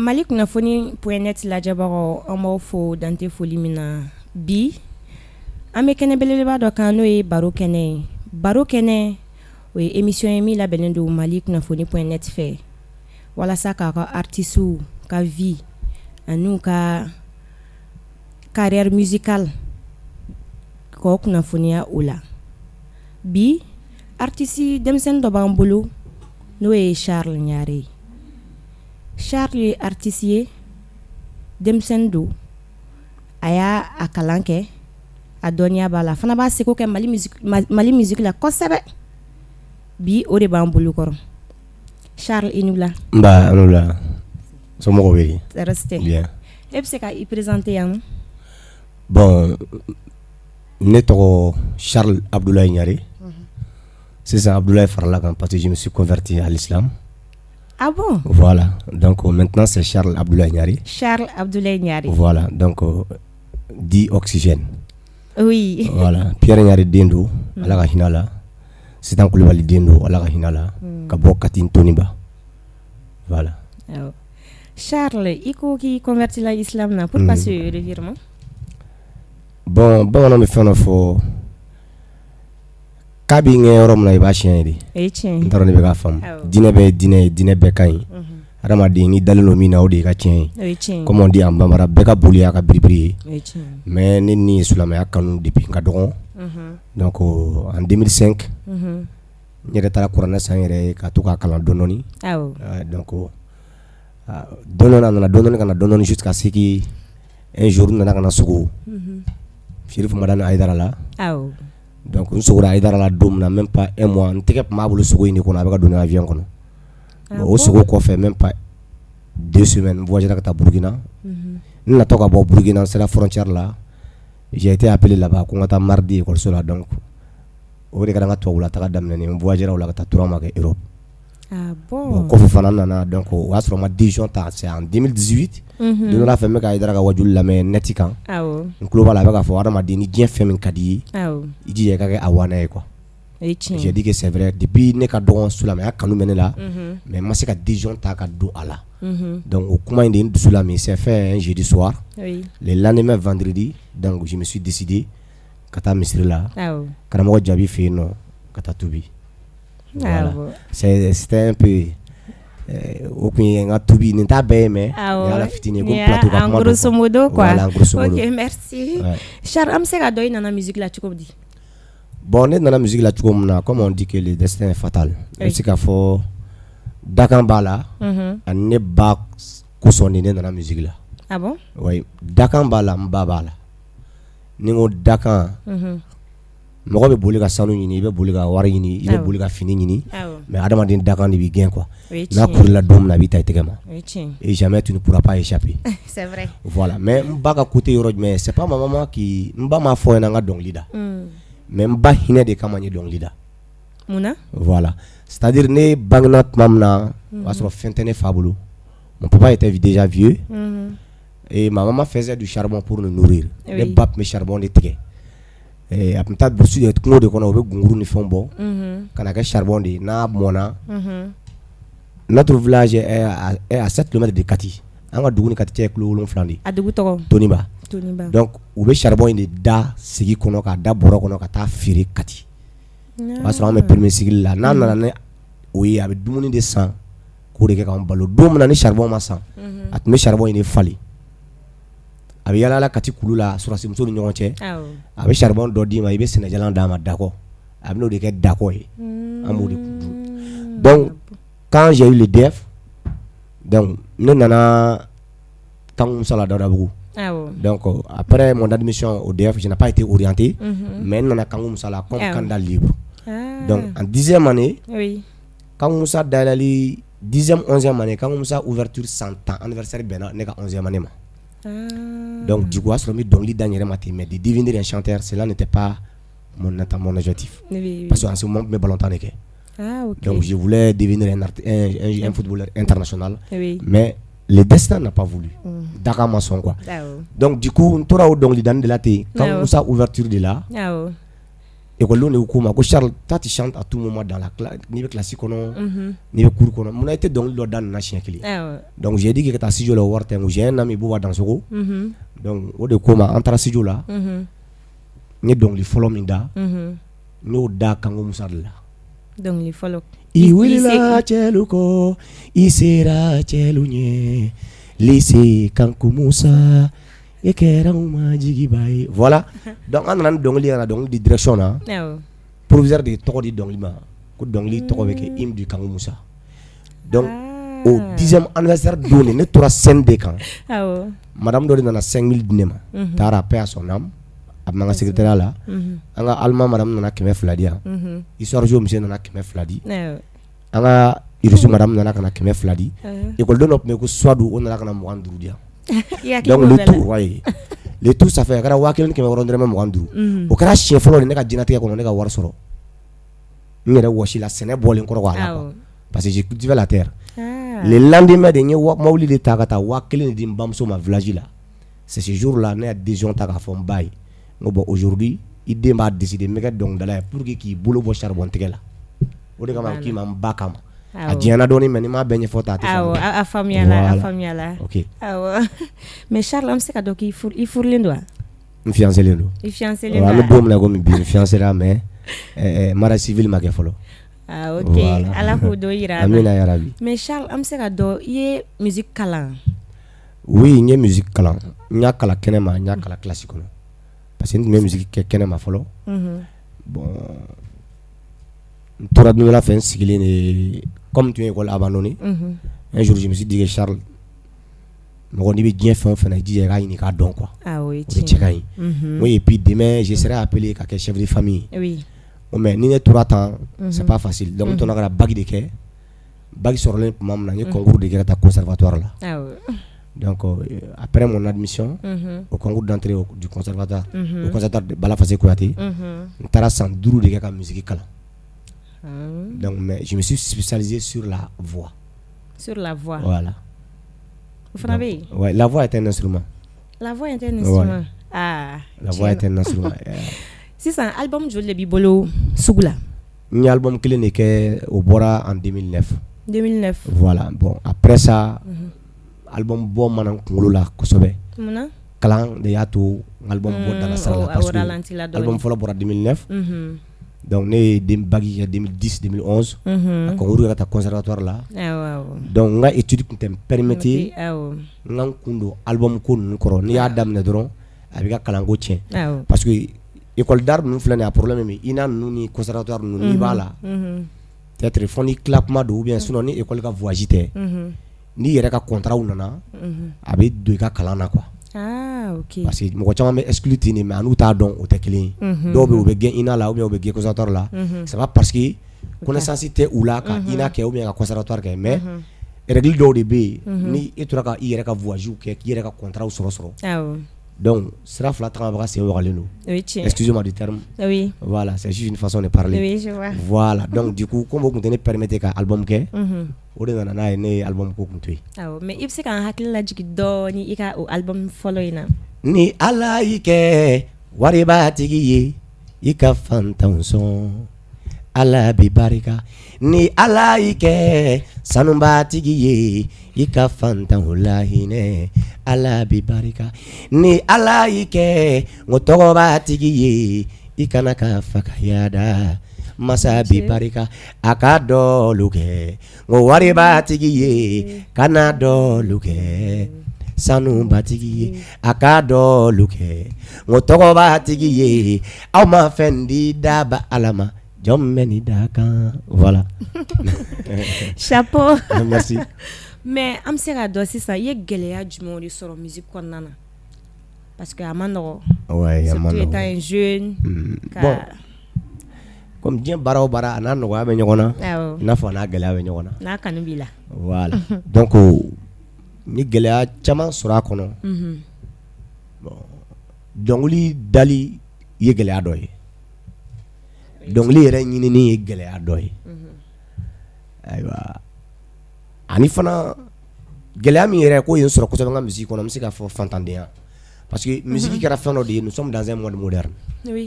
Mali kunnafoni.net lajɛbagaw, an b'aw fo dan tɛ foli min na. Bi an bɛ kɛnɛ belebeleba dɔ kan, n'o ye baro kɛnɛ ye. Baro kɛnɛ, o ye émission ye min labɛnnen don Mali kunnafoni.net fɛ, walasa k'a ka artistes ka vie ani ka carrière musicale k'o kunnafoniya o la. Bi, artiste denmisɛnnin dɔ b'an bolo, n'o ye Charles Ɲare ye. Charles ye artiste ye, denmisɛnnin don, a y'a a kalan kɛ, a dɔnniya b'a la, a fana b'a seko kɛ Mali musique la kosɛbɛ. Bi, o de b'an bolo kɔrɔ. Charles, i ni wula. Nba, a ni wula. Somɔgɔw bɛ di? Tɔɔrɔ si tɛ. Bien. E bɛ se ka i présenter yan? Bon, ne tɔgɔ Charles Abdoulaye Ɲare. Sisan Abdoulaye farala kan parce que je me suis converti à l'islam. Ah bon? Voilà, donc maintenant c'est Charles Abdoulaye Ɲare. Charles Abdoulaye Ɲare. Voilà, donc dit Oxygène. Voilà, Pierre Ɲare den don, Ala ka hinɛ a la. Sitan Kulibali den don, Ala ka hinɛ a la. Ka bɔ Kati Ntoniba. Voilà. Awɔ. Charles, i ko k'i converti la islam na, pourquoi ce revirement? Bon, bamananw bɛ fɛn dɔ fɔ k'a b'i ŋɛɲɛ yɔrɔ min na, i b'a siɲɛ ye de. O ye tiɲɛ ye. N t'a dɔn ne bɛ k'a faamu. Awɔ. Diinɛ bɛɛ ye diinɛ ye, diinɛ bɛɛ ka ɲi. Adamaden, n'i dalen don min na, o de y'i ka tiɲɛ ye. O ye tiɲɛ ye. Comme on dit en bambara, bɛɛ ka boli y'a ka biribiri ye. O ye tiɲɛ ye. Mais ne ni ye silamɛya kanu depuis n ka dɔgɔ. Donc en 2005, n yɛrɛ taara kuranɛ san n yɛrɛ ye ka to k'a kalan dɔɔni dɔɔni. Donc dɔɔni dɔɔni, a nana dɔɔni dɔɔni ka na dɔɔni dɔɔni jusqu'à ce que un jour n nana ka na sogo Chérif Madani Hayidara la. Donc n sogora Hayidara la don min na, même pas un mois, n tɛgɛ tun b'a bolo sogo in de kɔnɔ, a bɛ ka don avion kɔnɔ. Bon, o sogo kɔfɛ, même pas 2 semaines, n voyagé ka taa Burukina. N natɔ ka bɔ Burukina, n sera frontière la, j'ai été appelé là-bas ko n ka taa mardi école la. Donc o de kɛra n ka tubabula taga daminɛ. N voyagé o la ka taa 3 mois kɛ Europe. Ah bon? Bon, kɔfɛ fana n nana, donc o y'a sɔrɔ n ma décision ta, c'est en 2018. Don dɔ la fɛ, n bɛ ka Hayidara ka wajuli lamɛn net kan. N tulo b'a la, a bɛ k'a fɔ hadamaden, ni diɲɛ fɛn min ka di i ye, i jija i ka kɛ a wanɛ ye quoi. O ye tiɲɛ ye. J'ai dit que c'est vrai, depuis ne ka dɔgɔ, silamɛya kanu bɛ ne la, mais n ma se ka décision ta ka don a la. Donc o kuma in de ye n dusu lami. C'est fait un jeudi soir. Le lendemain vendredi, donc je me suis décidé ka taa misiri la, karamɔgɔ Jaabi fɛ yen nɔ, ka taa tubi. Voilà. C'était un peu o tun ye n ka tubi. Nin t'a bɛɛ ye, mais nin y'a la fitinin ye ko plateau ka En kuma don grosso quoi. modo quoi. Voilà, en grosso modo. Ok, merci. Ouais. Charles, an bɛ se k'a dɔn i nana musique la cogo di? Bon, ne nana musique la cogo min na, comme on dit que le destin est fatal. Ne bɛ se k'a fɔ dakan b'a la, ani ne ba kosɔn de ne nana musique la. Ah bon? Oui, dakan b'a la, n ba b'a la. Ni n ko dakan, mɔgɔ bɛ boli ka sanu ɲini, i bɛ boli ka wari ɲini, i bɛ boli ka fini ɲini, mais adamaden dakan de b'i gɛn quoi. O ye N'a tiɲɛ ye. kurula don min na, a b'i ta i tɛgɛ ma. O ye tiɲɛ ye. Et jamais tu ne pourras pas échapper. C'est vrai. Voilà, mais n ba ka côté yɔrɔ jumɛn ye, c'est pas ma maman qui, n ba m'a fɔ n ɲɛna n ka dɔnkili da. Mais n ba hinɛ de kama n ye dɔnkili da. Mun na? Voilà. C'est-à-dire ne bangena tuma min na, o y'a sɔrɔ fɛn tɛ ne fa bolo. Mon papa était déjà vieux. Et ma maman faisait du charbon pour nous nourrir. Ne ba tun bɛ charbon de tigɛ. A tun bɛ taa brousse de kungo de kɔnɔ, o bɛ gunguru ni fɛnw bɔ ka na kɛ charbon de ye. N'a mɔnna, notre village est à 7 km de Kati. An ka dugu ni Kati cɛ ye kilo 7 de ye. A dugu tɔgɔ? Toniba. Toniba. Donc u bɛ charbon in de da segi kɔnɔ k'a da bɔrɔ kɔnɔ ka taa feere Kati. O y'a sɔrɔ an bɛ premier cycle la. N'a nana ni o ye, a bɛ dumuni de san k'o de kɛ k'an balo. Don min na ni charbon ma san, a tun bɛ charbon in de falen. A bɛ yaala Kati kulu la sɔrɔdasimusow ni ɲɔgɔn cɛ. A bɛ charbon dɔ d'i ma, i bɛ sɛnɛjalan d'a ma dakɔ. A bɛ n'o de kɛ dakɔ ye. An b'o de dun. Donc quand j'ai eu le DEF, donc ne nana Kanku Musa la Dawudabugu. Donc après mon admission au DEF, je n'ai pas été orienté, mais n nana Kanku Musa la comme candidat libre. Donc en 10e année, Kanku Musa dayɛlɛli 10e, 11e année, Kanku Musa ouverture san 10 anniversaire bɛnna ne ka 11e année ma. Donc du coup, o y'a sɔrɔ n bɛ dɔnkili da n yɛrɛ ma ten, mais de devenir un chanteur, cela n'était pas mon objectif. Parce qu'en ce moment, n tun bɛ ballon tan de kɛ. Donc je voulais devenir un footballeur international, mais le destin n'a pas voulu. Dakan ma sɔn quoi. Donc du coup, n tora o dɔnkilidani de la ten, Kanku Musa ouverture de la. Ekɔlidenw de ko n ma ko Charles, toi tu chantes à tout moment dans la classe, n'i bɛ classe kɔnɔ, n'i bɛ cours kɔnɔ, munna i tɛ dɔnkili dɔ da nin na siɲɛ kelen? Donc j'ai dit que ka taa studio la, o wari tɛ n kun. J'ai un ami, Bouba Dansogo, donc o de ko n ma, an taara studio la, n ye dɔnkili fɔlɔ min da, n y'o da Kanku Musa de la. Dɔnkili fɔlɔ. I wulila cɛlu kɔ, i sera cɛlu ɲɛ, lycée Kanku Musa, e kɛra anw ma jigiba ye. Voilà, donc an nana ni dɔnkili ye ka na dɔnkili di direction na. Proviseur de ye tɔgɔ di dɔnkili ma ko dɔnkili tɔgɔ bɛ kɛ hymne du Kanku Musa. Donc o 10e anniversaire don de, ne tora scène de kan. Madame dɔ de nana 5000 di ne ma, taara, paix à son âme, a bɛ an ka secrétariat la. An ka allemand madame nana 200 di yan, histoire géo monsieur nana 200 di, an ka russe madame nana ka na 200 di, école dɔ tun bɛ yen ko Suwadu, o nana ka na 25 di yan. Donc le tout, ouais, le tout, ça fait a kɛra 1600 dɔrɔmɛ 25. O kɛra siɲɛ fɔlɔ de ne ka diɲɛlatigɛ kɔnɔ ne ka wari sɔrɔ n yɛrɛ wɔsi la, sɛnɛ bɔlen kɔrɔ a la quoi, parce que je cultivais la terre. Le lendemain de, n ye mobili de ta ka taa 1000 de di n bamuso ma village la. C'est ce jour là ne ya décision ta k'a fɔ n ba ye, n ko bon, aujourd'hui i den b'a décider, n bɛ kɛ dɔnkilidala ye pour que k'i bolo bɔ charbon tigɛ la. O de kama k'i ma n ba kama a diɲɛna dɔɔni, mais ni m'a bɛɛ ɲɛfɔ ta, a tɛ. Awɔ, a faamuyala, a faamuyala. Ok. Awɔ, mais Charles, an bɛ se ka dɔn k'i furu, i furulen don wa? N fiancé len don. I fiancé len don. An bɛ don min na komi bi, n fiancé la, mais mariage civil ma kɛ fɔlɔ. Ah ok, Ala k'o don yira an na. Amina yarabi. Mais Charles, an bɛ se ka dɔn i ye musique kalan? Oui, n ye musique kalan. N y'a kalan kɛnɛma, n y'a kalan classe kɔnɔ, parce que n tun bɛ musique kɛ kɛnɛma fɔlɔ. Bon, n tora don dɔ la fɛ, n sigilen de, comme n tun ye école abandonné, un jour je me suis dit que Charles, mɔgɔ n'i bɛ diɲɛ fɛn o fɛn na, i jija i k'a ɲini k'a dɔn quoi. O ye O de cɛ ka ɲi. Oui, et puis demain je serai appelé ka kɛ chef de famille. Mais ni ne tora tan, c'est pas facile. Donc n tora ka na bac de kɛ. Bac sɔrɔlen tuma min na, n ye concours de kɛ ka taa conservatoire la. Donc après mon admission au concours d'entrée du conservatoire, au conservatoire de Bala Fassé Kouyaté, n taara san 5 de kɛ ka musique kalan. Donc mais je me suis spécialisé sur la voix. Sur la voix. Voilà. O fana bɛ yen? Ouais, la voix est un instrument. La voix est un instrument. Ah. La voix est un instrument. Sisan, album joli de b'i bolo sugu la? N ye album kelen de kɛ, o bɔra en 2009. 2009. Voilà, bon, après ça, album bɔ mana n kunkolo la kosɛbɛ. Munna? Kalan de y'a to n album bɔ dala sira la, parce que album fɔlɔ bɔra 2009. Donc ne ye den bac kɛ 2010, 2011, ka concours kɛ ka taa conservatoire la. Donc n ka étude tun tɛ n permettre n ka n kun don album ko ninnu kɔrɔ. N'i y'a daminɛ dɔrɔn, a b'i ka kalanko tiɲɛ, parce que école d'art ninnu filɛ nin ye, a problème min INA ninnu ni conservatoire ninnu, n'i b'a la, peut-être fo n'i tila kuma don, ou bien sinon ni école ka voyage tɛ, n'i yɛrɛ ka contrat nana, a bɛ don i ka kalan na quoi. Ah ok. Parce que mɔgɔ caman bɛ exclu ten de, mais a n'u t'a dɔn, o tɛ kelen ye. Dɔw bɛ yen, u bɛ gɛn INA la ou bien u bɛ gɛn conservatoire la. C'est pas parce que connaissance tɛ u la ka INA kɛ ou bien ka conservatoire kɛ, mais règle dɔw de bɛ yen, ni e tora ka i yɛrɛ ka voyage kɛ, k'i yɛrɛ ka contrat sɔrɔ, donc sira fila tagamabaga sen wagalen don. O ye tiɲɛ. Excusez-moi du terme. Voilà, c'est juste une façon de parler. Oui, je vois. Voilà, donc du coup, comme o tun tɛ ne permettre ka album kɛ, o de nana n'a ye ne ye album ko kun to yen. Awɔ, mais i bɛ se k'an hakili lajigin dɔɔni i ka o album fɔlɔ in na? Ni Ala y'i kɛ waribatigi ye, i ka fantanw sɔn, Ala bi barika. Ni Ala y'i kɛ sanubatigi ye, i ka fantanw lahinɛ, Ala bi barika. Ni Ala y'i kɛ n tɔgɔbatigi ye, i kana ka fakaya masa bi barika. A ka dɔlu kɛ n waribatigi ye, kana dɔlu kɛ sanubatigi ye, a ka dɔlu kɛ n tɔgɔbatigi ye. Aw ma fɛn di daba Ala ma, jɔn bɛ nin da kan? Voilà. Chapeau. Merci. Mais an bɛ se k'a dɔn sisan, i ye gɛlɛya jumɛnw de sɔrɔ musique kɔnɔna na? Parce que a ma nɔgɔn. Ouais, a ma surtout nɔgɔn. Étant un jeune. Ka Bon, comme diɲɛ baara o baara, a n'a nɔgɔya bɛ ɲɔgɔn na, i n'a fɔ a n'a gɛlɛya bɛ ɲɔgɔn na. N'a kanu b'i la. Voilà, donc n ye gɛlɛya caman sɔrɔ a kɔnɔ. Bon, dɔnkili dali ye gɛlɛya dɔ ye, dɔnkili yɛrɛ ɲinini ye gɛlɛya dɔ ye. Ayiwa, ani fana gɛlɛya min yɛrɛ k'o ye n sɔrɔ kosɛbɛ n ka musique kɔnɔ, n bɛ se k'a fɔ fantandenya. Parce que musique kɛra fɛn dɔ de ye, nous sommes dans un monde moderne.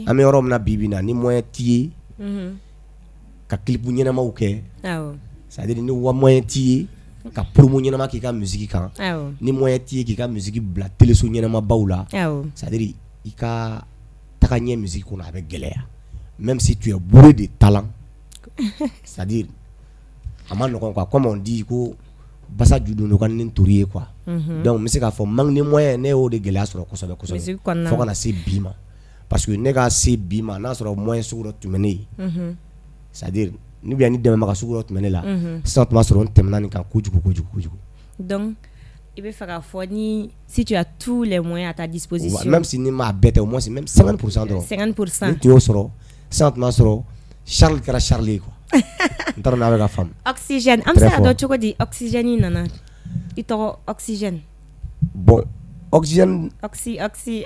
An bɛ yɔrɔ min na bi bi in na, ni moyen t'i ye ka clip ɲɛnamaw kɛ, c'est à dire ni moyen t'i ye ka promo ɲɛnama k'i ka musique kan, ni moyen t'i ye k'i ka musique bila téléso ɲɛnamabaw la, c'est à dire i ka taga ɲɛ musique kɔnɔ, a bɛ gɛlɛya, même si tu es bourré de talent, c'est à dire a ma nɔgɔn quoi. Comme on dit ko basa ju don ka ni ntori ye quoi. Donc n bɛ se k'a fɔ manque de moyen, ne y'o de gɛlɛya sɔrɔ kosɛbɛ kosɛbɛ fo ka na se bi ma, parce que ne ka se bi ma, n'a sɔrɔ moyen sugu dɔ tun bɛ ne ye, c'est à dire ni bien ni dɛmɛbaga sugu dɔ tun bɛ ne la, sisan tun b'a sɔrɔ n tɛmɛna nin kan kojugu kojugu kojugu. Donc i bɛ fɛ k'a fɔ ni si tu as tous les moyens à ta disposition, même si ni m'a bɛɛ tɛ, au moins même 50% dɔrɔn, 50%, ni tun y'o sɔrɔ sisan, tun b'a sɔrɔ Charles kɛra Charles ye quoi. N t'a dɔn n'a bɛ ka faamu. Oxygène, an bɛ se k'a dɔn cogo di oxygène nana, i tɔgɔ oxygène? Bon, oxygène, oxy oxy.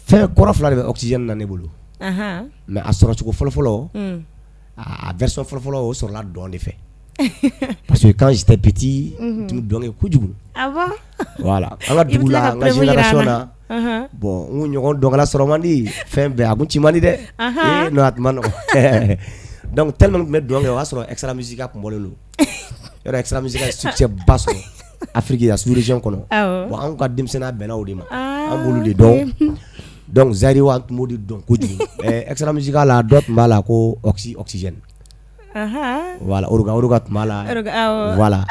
Fɛn kɔrɔ fila de bɛ oxygène na ne bolo, mais a sɔrɔcogo fɔlɔ-fɔlɔ, a version fɔlɔ-fɔlɔ, o sɔrɔla dɔn de fɛ, parce que quand j'étais petit, n tun bɛ dɔn kɛ kojugu. Ah bon? Voilà, an ka dugu la, an ka génération na, bon, n kun ɲɔgɔn dɔnkɛla sɔrɔ man di, fɛn bɛɛ a kun ci man di dɛ. Ee non, a tun ma nɔgɔn. Donc tellement n tun bɛ dɔn kɛ, o y'a sɔrɔ Extra Musica kun bɔlen don yɔrɔ. Extra Musica ye succès ba sɔrɔ Afrique la sous région kɔnɔ. Bon, anw ka denmisɛnninya bɛnna o de ma, an b'olu de dɔn. Donc Zaïre, an tun b'o de dɔn kojugu. Extra Musica la, dɔ tun b'a la ko oxy oxygène. Voilà, Oroga Oroga tun b'a la. Voilà,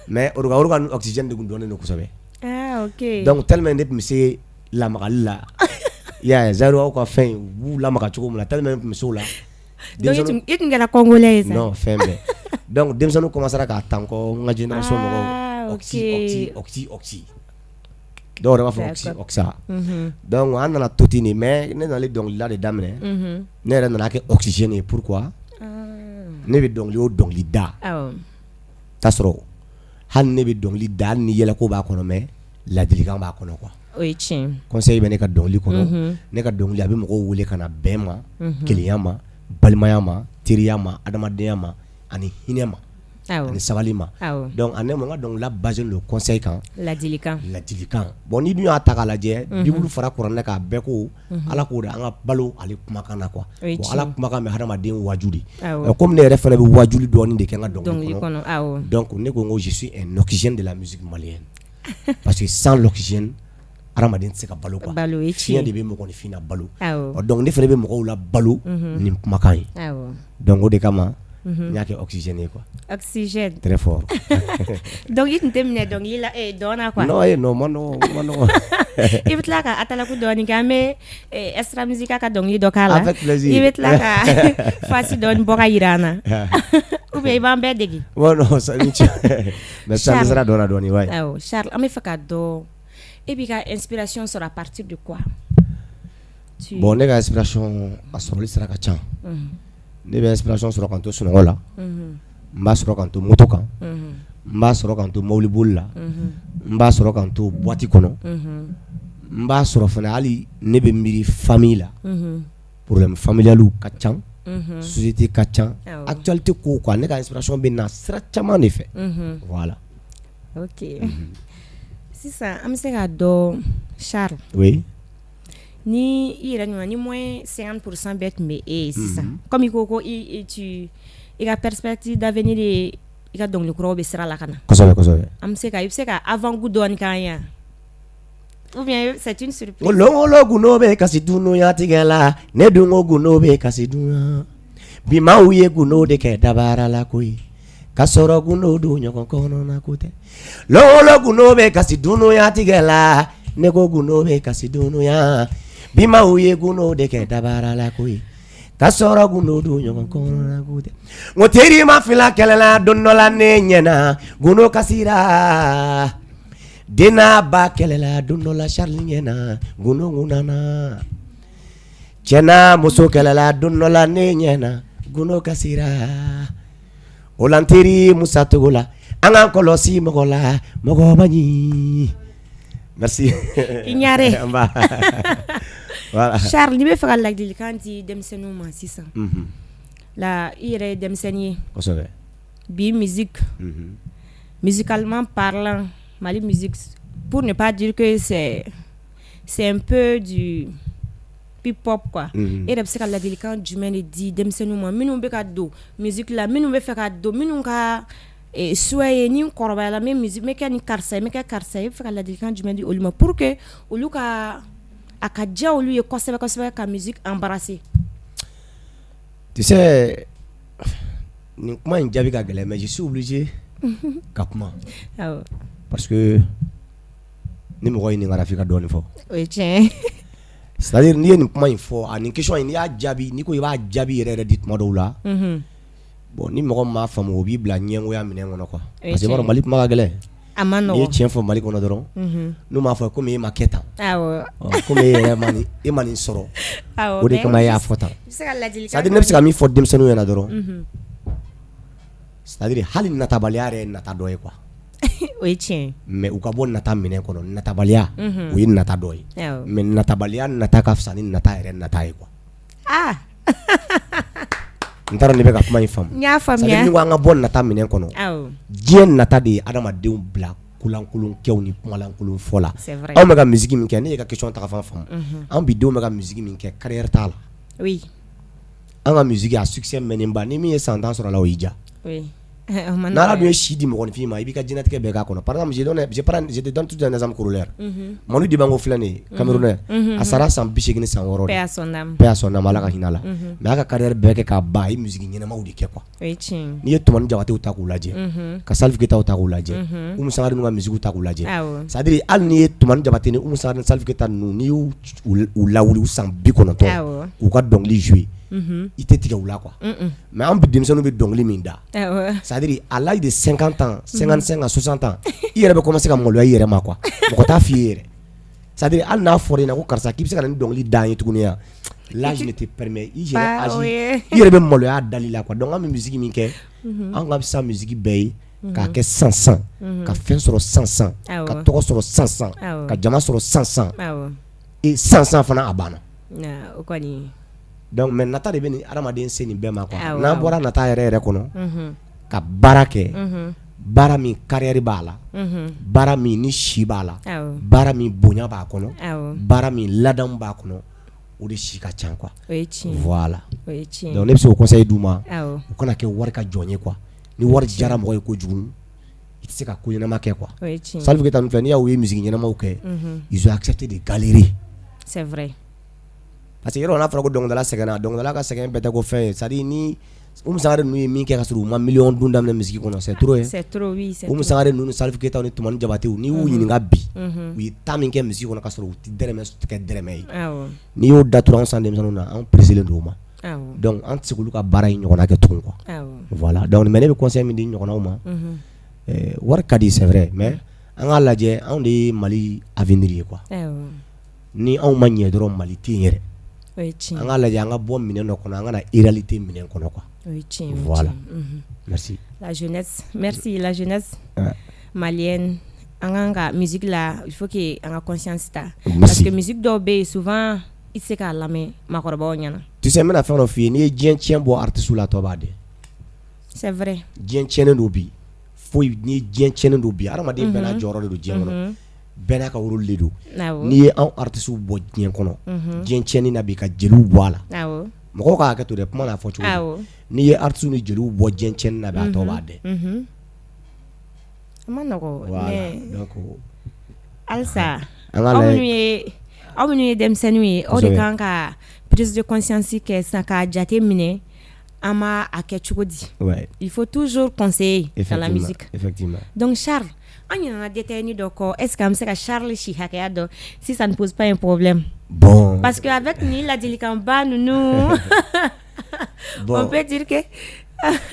mais Oroga Oroga ni oxygène de tun dɔnnen don kosɛbɛ. Ah, ok. Donc tellement ne tun bɛ se lamagali la, i y'a ye, Zaïrois ka fɛn, u b'u lamaga cogo min na, tellement ne tun bɛ se o la. Donc i tun kɛra congolais ye sa. Non, fɛn bɛɛ. Donc denmisɛnninw commencera k'a ta n kɔ, n ka génération mɔgɔw, oxy oxy oxy oxy, dɔw yɛrɛ b'a fɔ oxy oxa. Donc an nana to ten de, mais ne nana dɔnkilida de daminɛ, ne yɛrɛ nana kɛ oxygène ye. Pourquoi? Ne bɛ dɔnkili o dɔnkili da, t'a sɔrɔ hali ne bɛ dɔnkili da, hali ni yɛlɛko b'a kɔnɔ, mais ladilikan b'a kɔnɔ quoi. O ye tiɲɛ. Conseil bɛ ne ka dɔnkili kɔnɔ. Ne ka dɔnkili, a bɛ mɔgɔw wele ka na bɛn ma, kelenya ma, balimaya ma, teriya ma, adamadenya ma, ani hinɛ ma, ani sabali ma. Donc ne ma, n ka dɔnkilida basé don conseil kan. Ladilikan. Ladilikan. Bon, ni dun y'a ta k'a lajɛ, Bible fara kuranɛ kan, a bɛɛ ko Ala k'o de an ka balo ale kumakan na quoi. Bon, Ala kumakan bɛ hadamaden waju de. Comme ne yɛrɛ fana bɛ wajuli dɔɔni de kɛ n ka dɔnkili kɔnɔ, donc ne ko je suis un oxygène de la musique malienne, parce que sans l'oxygène, hadamaden tɛ se ka balo quoi. Fiɲɛ de bɛ mɔgɔninfin na balo. Donc ne fana bɛ mɔgɔw la balo ni kumakan ye. Donc o de kama n y'a kɛ oxygène ye quoi. Oxygène. Très fort. Donc i tun tɛ minɛ dɔnkili la, dɔn na quoi. Non, non, ma nɔgɔn, ma nɔgɔn. I bɛ tila ka atalaku dɔɔni kɛ, an bɛ Extra Musica ka dɔnkili dɔ k'a la. Avec plaisir. I bɛ tila ka fasi dɔɔni bɔ ka jira an na, ou bien i b'an bɛɛ dege. Bon, non, ça ni ce, mais sisan n dɛsɛra dɔn na dɔɔni, ouais. Awɔ, Charles, an bɛ fɛ k'a dɔn, e b'i ka inspiration sɔrɔ à partir de quoi? Bon, ne ka inspiration a sɔrɔli sira ka ca. Ne bɛ inspiration sɔrɔ ka n to sunɔgɔ la, n b'a sɔrɔ ka n to moto kan, n b'a sɔrɔ ka n to mobili la, n b'a sɔrɔ ka n to boîte kɔnɔ, n b'a sɔrɔ fana hali ne bɛ miiri famille la, problème familial ka ca, société ka ca, actualité ko quoi. Ne ka inspiration bɛ na sira caman de fɛ, voilà. Ok, sisan an bɛ se k'a dɔn, Charles, oui, ni i yɛrɛ ɲuman ni moins 50% bɛɛ tun bɛ e ye sisan, comme i ko i tu i ka perspective d'avenir ye, i ka dɔnkili kuraw bɛ sira la ka na. Kosɛbɛ kosɛbɛ. An bɛ se ka i bɛ se ka avant goût dɔɔni k'an ye, ou bien c'est une surprise? Longolo gundo bɛ kasi dunuya tigɛ la, ne dun ko gundo bɛ kasi dunya bi, maaw ye gundo de kɛ dabara la koyi, ka sɔrɔ gundo dun ɲɔgɔn kɔnɔna ko tɛ. Longolo gundo bɛ kasi dunuya tigɛ la, ne ko gundo bɛ kasi dunuya bi, maaw ye gundo de kɛ dabara la koyi, ka sɔrɔ gundo dun ɲɔgɔn kɔnɔna ko tɛ. N ko teri ma fila kɛlɛla don dɔ la, ne ɲɛna gundo kasira, den n'a ba kɛlɛla don dɔ la, Charles ɲɛna gundo nana, cɛ n'a muso kɛlɛla don dɔ la, ne ɲɛna gundo kasira. O la n teri Musa Togo la, an k'an kɔlɔsi mɔgɔ la, mɔgɔ man ɲi. Merci. I ɲare. Nba. Voilà. Charles, n'i bɛ fɛ ka ladilikan di denmisɛnninw ma sisan la, i yɛrɛ ye denmisɛnnin ye. Kosɛbɛ. Bi musique, musicalement parlant, Mali musique, pour ne pas dire que c'est c'est un peu du hip hop quoi. E yɛrɛ bɛ se ka ladilikan jumɛn de di denmisɛnninw ma minnu bɛ ka don musique la, minnu bɛ fɛ ka don, minnu ka souhait ye ni n kɔrɔbayala n bɛ musique, n bɛ kɛ ni karisa ye, n bɛ kɛ karisa ye? E bɛ fɛ ka ladilikan jumɛn di olu ma pour que olu ka a ka diya olu ye kosɛbɛ kosɛbɛ ka musique embrasser? Tu sais, nin kuma in jaabi ka gɛlɛn, mais je suis obligé ka kuma parce que ni mɔgɔ ɲininkara, f'i ka dɔɔnin fɔ. O ye tiɲɛ. C'est à dire, n'i ye nin kuma in fɔ, a nin question in, n'i y'a jaabi, n'i ko i b'a jaabi yɛrɛ yɛrɛ di tuma dɔw la, bon, ni mɔgɔ min m'a faamu, o b'i bila ɲɛngoya minɛn kɔnɔ quoi, parce que i b'a dɔn, Mali kuma ka gɛlɛn. A ma. N'i ye tiɲɛ fɔ Mali kɔnɔ dɔrɔn, n'u m'a fɔ komi e ma kɛ tan, komi e yɛrɛ ma nin, e ma nin sɔrɔ, o de kama e y'a fɔ tan. C'est à dire, ne bɛ se ka min fɔ denmisɛnninw ɲɛna dɔrɔn, c'est à dire, hali natabaliya yɛrɛ ye nata dɔ ye quoi. O ye tiɲɛ. Mais u ka bɔ nata minɛn kɔnɔ. Natabaliya, o ye nata dɔ ye, mais natabaliya nata ka fisa ni nata yɛrɛ nata ye quoi. N taara, ne bɛ ka kuma in faamu? N y'a faamuya. Ni ko an ka bɔ nata minɛn kɔnɔ, diɲɛ nata de ye adamadenw bila kolankolonkɛw ni kumalankolon fɔ la. Anw bɛ ka musique min kɛ, ne ye ka question ta fan faamu, anw bi denw bɛ ka musique min kɛ, carrière t'a la. An ka musique a succès mɛnnen ba, ni min ye san 10 sɔrɔ a la, o y'i diya. N'Ala dun ye si di mɔgɔninfin ma, i b'i ka diɲɛlatigɛ bɛɛ k'a kɔnɔ. Par exemple, je donne je prends je te donne tout un exemple corollaire. Manu Dibango filɛ nin ye, Camerounais, a sara san 86. Paix à son âme. Paix à son âme, Ala ka hinɛ a la. Mais a ka carrière bɛɛ kɛ k'a ban, a ye musique ɲɛnamaw de kɛ quoi. O ye tiɲɛ. N'i ye Tumani Jabatew ta k'u lajɛ, ka Salif Keitaw ta k'u lajɛ, Umu Sangare ninnu ka musique ta k'u lajɛ, c'est à dire, hali n'i ye Tumani Jabate ni Umu Sangare ni Salif Keita ninnu, n'i y'u u lawuli u san 90, k'u ka dɔnkili jouer, i tɛ tigɛ u la quoi. Mais an bi denmisɛnninw bɛ dɔnkili min da, c'est à dire, à l'âge de 50 ans, 55 à 60 ans, i yɛrɛ bɛ commencer ka maloya i yɛrɛ ma quoi. Mɔgɔ t'a f'i ye yɛrɛ. C'est à dire, hali n'a fɔra i ɲɛna ko karisa, k'i bɛ se ka na ni dɔnkili da an ye tuguni yan, l'âge ne te permet, i yɛrɛ âge, i yɛrɛ bɛ maloya a dali la quoi. Donc an bɛ musique min kɛ, an ka fisa musique bɛɛ ye k'a kɛ san san, ka fɛn sɔrɔ san san, ka tɔgɔ sɔrɔ san san, ka jama sɔrɔ san san, et san san fana a banna. O kɔni. Donc, mais nata de bɛ nin hadamaden se nin bɛɛ ma quoi. N'an bɔra nata yɛrɛ yɛrɛ kɔnɔ, ka baara kɛ, baara min carrière b'a la, baara min ni si b'a la, baara min bonya b'a kɔnɔ, baara min ladamu b'a kɔnɔ, o de si ka ca quoi. O ye tiɲɛ. Voilà. O ye tiɲɛ. Donc ne bɛ se k'o conseil d'u ma, u kana kɛ wari ka jɔn ye quoi. Ni wari diyara mɔgɔ ye kojugu, i tɛ se ka ko ɲɛnama kɛ quoi. O ye tiɲɛ. Salif Keita ninnu filɛ, n'i y'a ye musique ɲɛnamaw kɛ, ils ont accepté de galérer. C'est vrai. Parce que yɔrɔ n'a fɔra ko dɔnkilidala sɛgɛnna, dɔnkilidala ka sɛgɛn bɛɛ tɛ ko fɛn ye. C'est à dire, ni Umu Sangare ninnu ye min kɛ ka sɔrɔ u ma miliyɔn dun daminɛ musique kɔnɔ, c'est trop ye. C'est trop, oui, c'est Umu trop. Sangare ninnu ni Salif Keita ni Tumani Jabatew, n'i y'u ɲininka bi, u ye temps min kɛ musique kɔnɔ ka sɔrɔ u tɛ dɛrɛmɛ kɛ dɛrɛmɛ ye, n'i y'o da turu anw san denmisɛnninw na, anw pressé don o ma. Donc an tɛ se k'olu ka baara in ɲɔgɔnna kɛ tugun quoi. Voilà. Donc, mais ne bɛ conseil min di n ɲɔgɔnnaw ma, wari ka di, c'est vrai, mais an k'a lajɛ, anw de ye Mali avenir ye quoi. Ni anw ma ɲɛ dɔrɔn, Mali tɛ yen yɛrɛ. O ye tiɲɛ. An k'a lajɛ, an ka bɔ minɛn dɔ kɔnɔ, an ka na réalité minɛn kɔnɔ quoi. O ye tiɲɛ. Voilà. Merci. La jeunesse, merci, la jeunesse malienne, an kan ka musique la, il faut que an ka conscience ta. Parce que musique dɔw bɛ yen, souvent i tɛ se k'a lamɛn maakɔrɔbaw ɲɛna. Tu sais, n bɛna fɛn dɔ f'i ye, n'i ye diɲɛ tiɲɛ bɔ artiste la, tɔ b'a dɛn. C'est vrai. Diɲɛ tiɲɛnen don bi, foyi, n'i ye diɲɛ tiɲɛnen don bi, hadamaden bɛɛ n'a jɔyɔrɔ de don diɲɛ kɔnɔ, bɛɛ n'a ka rôle de don. N'i ye anw artistes bɔ diɲɛ kɔnɔ, diɲɛ tiɲɛni na bi, ka jeliw bɔ a la, mɔgɔw ka hakɛ to dɛ, kuma n'a fɔ cogo don. N'i ye artistes ni jeliw bɔ diɲɛ tiɲɛni na bi, a tɔ b'a dɛn. A ma nɔgɔn. Voilà. Mais donc halisa an k'a aw lajɛ. Minnu ye denmisɛnninw ye, aw de kan ka prise de conscience kɛ sisan k'a jate minɛ an b'a a kɛ cogo di. Il faut toujours conseiller dans la musique. Donc Charles, an ɲinɛna détail dɔ kɔ. Est ce que an bɛ se ka Charles si hakɛya dɔn, si ça ne pose pas un problème? Bon. Parce que avec nin ladilikanba ninnu, Bon. on peut dire que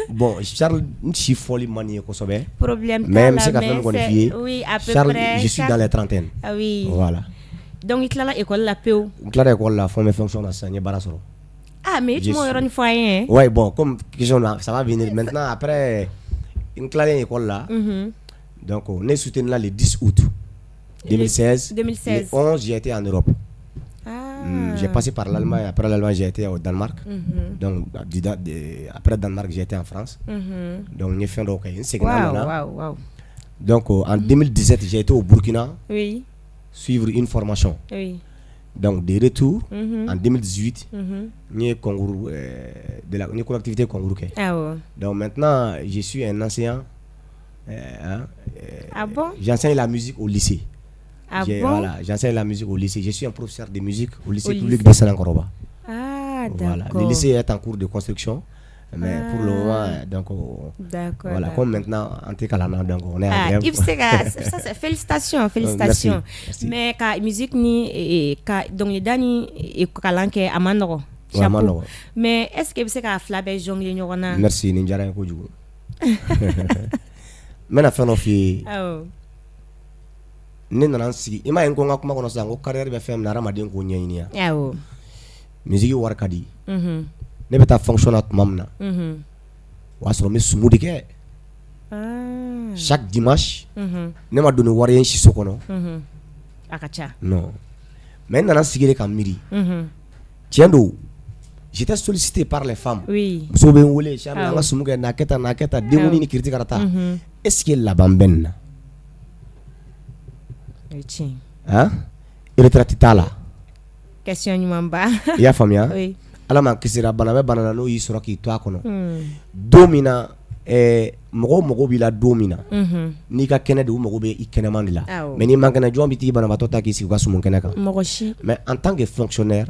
Bon, Charles, n si fɔli man di n ye kosɛbɛ. Problème t'a Mais n bɛ la, se ka fɛn mais min kɔni c'est f'i ye, oui, à peu Charles, près je suis dans les trentaines. Ah oui. Voilà. Donc i tilala école la pewu? N tilala école la, fo n bɛ fonction na sisan, n ye baara sɔrɔ. Ah, mais i Je tun m'o suis yɔrɔnin fɔ an ye. Ouais, bon, comme question là, ça va venir. Maintenant, après, n tilalen école la, donc ne soutenu la le 10 août 2016. 2016. Le 11, j'ai été en Europe. Ah. J'ai passé par l'Allemagne. Après l'Allemagne, j'ai été au Danemark. Donc, après Danemark, j'ai été en France. Donc, n ye fɛn dɔw kɛ. N seginna, n nana. Waouh, waouh. Donc, en 2017, j'ai été au Burkina. suivre une formation. Donc de retour en 2018, n ye concours de la, n ye collectivité concours kɛ. Donc maintenant je suis un enseignant hein, Ah bon? J'enseigne la musique au lycée. Ah bon? Voilà, j'enseigne la musique au lycée. Je suis un professeur de musique au lycée Au public lycée. De Sanankoroba. Ah, Voilà, d'accord. le lycée est en cours de construction. Mais pour le moment, donc, voilà, comme maintenant, an tɛ kalan na, donc on est en Ah, grève. I bɛ se ka ça, c'est félicitations, félicitations. Merci. Mais ka musique ni ka dɔnkilida ni kalan kɛ, a ma nɔgɔn. Ouais, a ma Chapeau. nɔgɔn. Mais est-ce que i bɛ se k'a fila bɛɛ jongler ɲɔgɔn na? Merci, nin diyara n ye kojugu. N bɛna fɛn dɔ f'i ye. Ne nana n sigi, i m'a ye, n ko n ka kuma kɔnɔ sisan ko carrière bɛ fɛn min na, hadamaden k'o ɲɛɲini ya. Musique wari ka di. Ne bɛ taa fonction na tuma min na, o y'a sɔrɔ n bɛ sumu de kɛ. Chaque dimanche, ne ma don ni wari ye n siso kɔnɔ. A ka ca. Non. Mais n nana sigi de ka miiri. Tiɲɛ don, j'étais sollicité par les femmes. Musow bɛ n wele, Charles, an ka sumu kɛ, n'a kɛ tan, n'a kɛ tan, denkundi ni kiriti karata. Est-ce que laban bɛ nin na? O ye tiɲɛ ye. Han? Retraite t'a la. Question ɲumanba. I y'a faamuya? Oui. Ala m'an kisira, bana bɛ bana na, n'o y'i sɔrɔ k'i to a kɔnɔ. Don min na mɔgɔw mago b'i la don min na, n'i ka kɛnɛ de, u mago bɛ i kɛnɛman de la. Mais n'i man kɛnɛ, jɔn bɛ t'i banabaatɔ ta k'i sigi u ka sumu kɛnɛ kan? Mɔgɔ si. Mais en tant que fonctionnaire,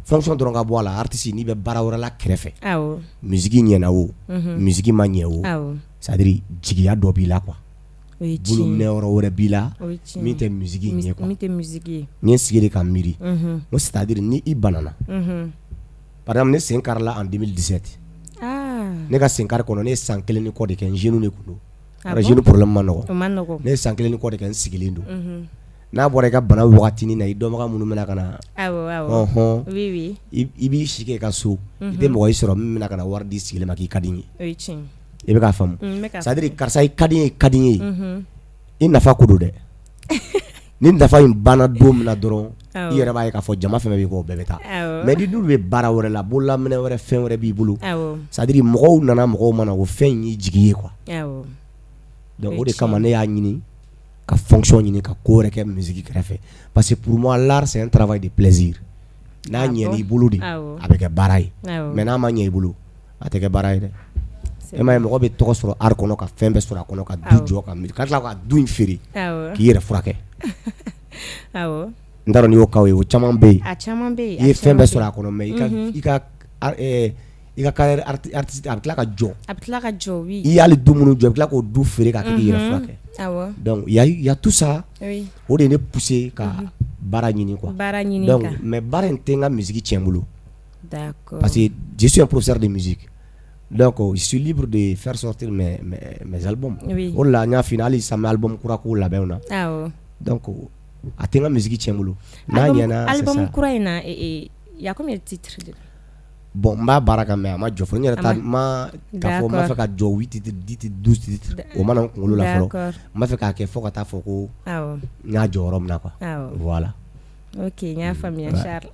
fonction dɔrɔn ka bɔ a la, artiste, n'i bɛ baara wɛrɛ la kɛrɛfɛ, musique ɲɛna o, musique ma ɲɛ o, c'est à dire jigiya dɔ b'i la quoi. O ye tiɲɛ ye. Bolominɛ yɔrɔ wɛrɛ b'i la O ye tiɲɛ min ye. tɛ musique in ye quoi. Min tɛ musique ye. N ye n sigi de ka miiri. N ko c'est à dire ni i banana. Par exemple, ne sen karila en 2017. Ne ka sen kari kɔnɔ, ne ye san kelen ni kɔ de kɛ, n genou de tun don. Ah Yɔrɔ bon? Genou problème ma nɔgɔn. O ma nɔgɔn. Ne ye san kelen ni kɔ de kɛ, n sigilen don. N'a bɔra i ka bana wagatinin na, i dɔnbaga minnu bɛna ka na, Awɔ awɔ. ɔnhɔn, Oui oui. i b'i si kɛ i ka so, i tɛ mɔgɔ i sɔrɔ min bɛna ka na wari di sigilen ma k'i ka di n ye. O ye tiɲɛ ye. I bɛ k'a faamu? N bɛ k'a C'est à dire faamu. karisa, i ka di n ye, i ka di n ye. I nafa ko don dɛ. Ni nafa in banna don min na dɔrɔn, i yɛrɛ b'a ye k'a fɔ jama fɛn fɛn b'i kɔ, o bɛɛ bɛ taa. Mais ni dun bɛ baara wɛrɛ la, bololaminɛ wɛrɛ, fɛn wɛrɛ b'i bolo. C'est à dire mɔgɔw nana, mɔgɔw ma na, o fɛn in y'i jigi ye quoi. Donc O o ye de kama tiɲɛ ye. Ne y'a ɲini ka fonction ɲini ka ko wɛrɛ kɛ musique kɛrɛfɛ. Parce que pour moi, l'art, c'est un travail de plaisir. N'a Ah bon? ɲɛna i bolo de, a bɛ kɛ baara ye. Mais n'a ma ɲɛ i bolo, a tɛ kɛ baara ye dɛ. C'est E m'a ye, vrai. mɔgɔ bɛ tɔgɔ sɔrɔ art kɔnɔ, ka fɛn bɛɛ sɔrɔ a kɔnɔ, ka du jɔ, ka tila ka du in feere k'i yɛrɛ furakɛ. N t'a dɔn n'i y'o cas ye, o caman bɛ yen. A caman bɛ yen. I ye A fɛn caman bɛɛ bɛ sɔrɔ yen. a kɔnɔ, mais i ka carrière artistique, a bɛ tila ka jɔ. A bɛ tila ka jɔ, oui. I y'ale du minnu jɔ, i bɛ tila k'o du feere k'a kɛ k'i yɛrɛ furakɛ. Donc il y a tout ça. O de ye ne pousser ka baara ɲini quoi. Baara ɲini Donc ka. mais baara in tɛ n ka musique tiɲɛ n bolo. Parce que je suis un professeur de musique. Donc je suis libre de faire sortir mes albums. O de la n y'a f'i ɲɛna, hali sisan n bɛ album kura ko labɛnw na. Donc a tɛ n ka musique tiɲɛ n bolo. N'a ɲɛna, c'est Album ça. kura in na, il y a combien de titres de? Bon, n b'a baara kan, mais a ma jɔ fɔlɔ. N yɛrɛ A ta ma ma k'a fɔ n b'a fɛ ka jɔ 8 titres, 10 titres, 12 titres, o ma na n kunkolo la fɔlɔ. N b'a fɛ k'a kɛ fo ka taa fɔ ko n y'a jɔ yɔrɔ min na quoi. Voilà. Ok, n y'a faamuya. Charles,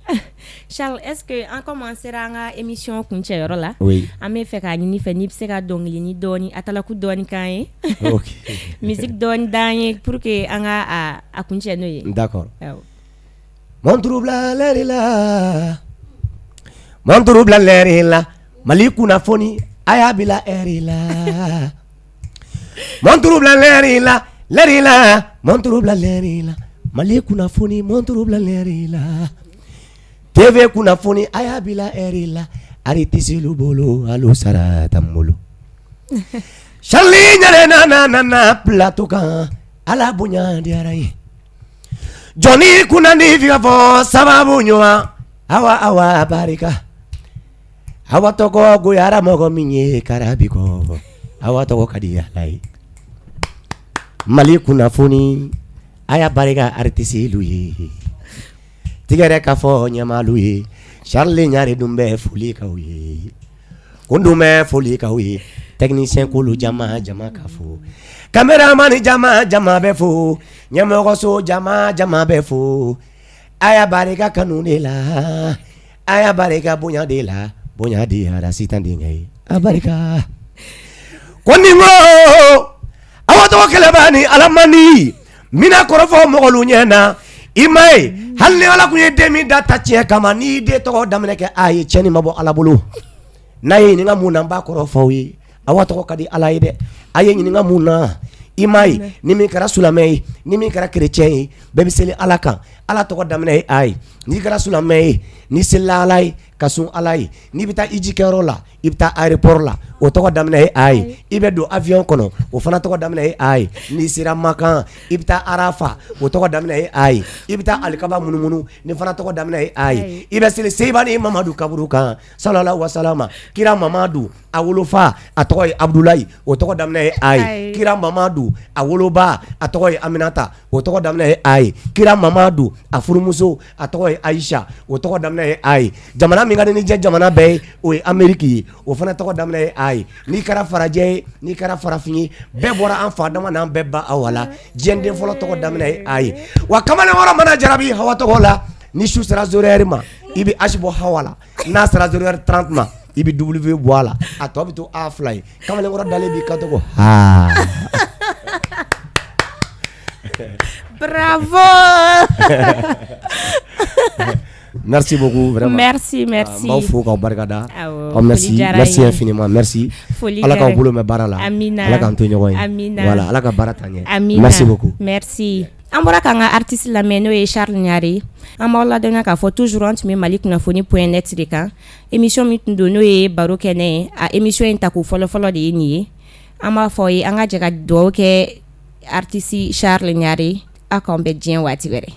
Charles, est-ce que an comme an sera an ka émission kuncɛyɔrɔ la, an bɛ fɛ k'a ɲini fɛ n'i bɛ se ka dɔnkilini dɔɔni, atalaku dɔɔni k'an ye, musique dɔɔni d'an ye pour que an ka a kuncɛ n'o ye. D'accord. Montre bila l'heure la, montre bila l'heure la, Mali kunnafoni a y'a bila heure la. Montre bila l'heure la, l'heure la, montre bila l'heure la, Mali kunnafoni, montre bila l'heure la. TV kunnafoni a y'a bila heure la, artiste bolo alo sara t'an bolo. Charles Ɲare nana nana plateau kan, Ala bonya diyara n ye. Jɔnni kunnandi fi ka fɔ sababu ɲuman, awa awa barika. Awa tɔgɔ goyara mɔgɔ min ye karabi kɔ, awa tɔgɔ ka di Ala ye. Mali kunnafoni a y'a barika artiste ye. Tigɛrɛ ka fɔ ɲɛmaalu ye, Charles Ɲare dun bɛ foli k'aw ye. Ko dun bɛ foli k'aw ye. Technicien kulu jama jama ka fo. Caméraman jama jama bɛ fo. Ɲɛmɔgɔso jama jama bɛ fo. A y'a barika kanu de la, a y'a barika bonya de la, bonya diyara Sitan denkɛ ye. A barika. Ko ni ko awa tɔgɔ kɛlɛba ni Ala man di. N bɛna kɔrɔfɔ mɔgɔlu ɲɛ na i ma ye hali ni ala tun ye den min da ta tiɲɛ kama n'i den tɔgɔ daminɛ kɛ a ye cɛnni ma bɔ ala bolo. N'a ye ɲininka mun na n b'a kɔrɔ fɔ aw ye. Awa tɔgɔ ka di ala ye dɛ. A ye ɲininka mun na i ma ye ni min kɛra silamɛ ye, ni min kɛra chrétien ye, bɛɛ bɛ seli ala kan. Ala tɔgɔ daminɛ ye a ye. N'i kɛra silamɛ ye, n'i selila ala ye ka sun ala ye, n'i bɛ taa hiji kɛyɔrɔ la, i bɛ taa aéroport la, o tɔgɔ daminɛ ye a ye. I bɛ don avion kɔnɔ, o fana tɔgɔ daminɛ ye a ye. N'i sera Makan, i bɛ taa Arafa, o tɔgɔ daminɛ ye a ye. I bɛ taa alikaba munumunu, nin fana tɔgɔ daminɛ ye a ye. I bɛ seli Seyibani Mamadu kaburu kan, salala wasalama. Kira Mamadu a wolofa a tɔgɔ ye Abudulayi, o tɔgɔ daminɛ ye a ye. Kira Mamadu a woloba a tɔgɔ ye Aminata, o tɔgɔ daminɛ ye a ye. Kira Mamadu a furumuso a tɔgɔ ye Ayisa, o tɔgɔ daminɛ ye a ye. Jamana min ka di ni diɲɛ jamana bɛɛ ye, o ye Ameriki ye, o fana tɔgɔ daminɛ ye a ye. N'i kɛra farajɛ ye, n'i kɛra farafin ye, bɛɛ bɔra an fa Adama n'an bɛɛ ba Awa la. Diɲɛ den fɔlɔ tɔgɔ daminɛ ye a ye. Wa kamalenkɔrɔ mana jarabi Hawa tɔgɔ la, ni su sera zéro heure ma, i bɛ H bɔ Hawa la. N'a sera zéro heure 30 ma, i bɛ W bɔ a la, a tɔ bɛ to A fila ye. Kamalenkɔrɔ dalen b'i kanto ko haa. Bravo. Merci beaucoup vraiment. Merci, merci. N b'aw fo k'aw barikada. Awɔ. Merci, merci infiniment, merci. Foli Ala k'aw bolo mɛn baara la. Amina. Ala k'an to ɲɔgɔn ye. Amina. Voilà, Ala ka baara taa ɲɛ. Amina. Merci beaucoup. Merci. An bɔra k'an ka artiste lamɛn, n'o ye Charles Ɲare. An b'aw ladɔnniya k'a fɔ toujours an tun bɛ Mali kunnafoni point net de kan. Émission min tun don, n'o ye baro kɛnɛ ye, a émission in tako fɔlɔfɔlɔ de ye nin ye. An b'a fɔ ye an ka jɛ ka dugawu kɛ artiste Charles Ɲare. Aw k'an bɛn diɲɛ waati wɛrɛ.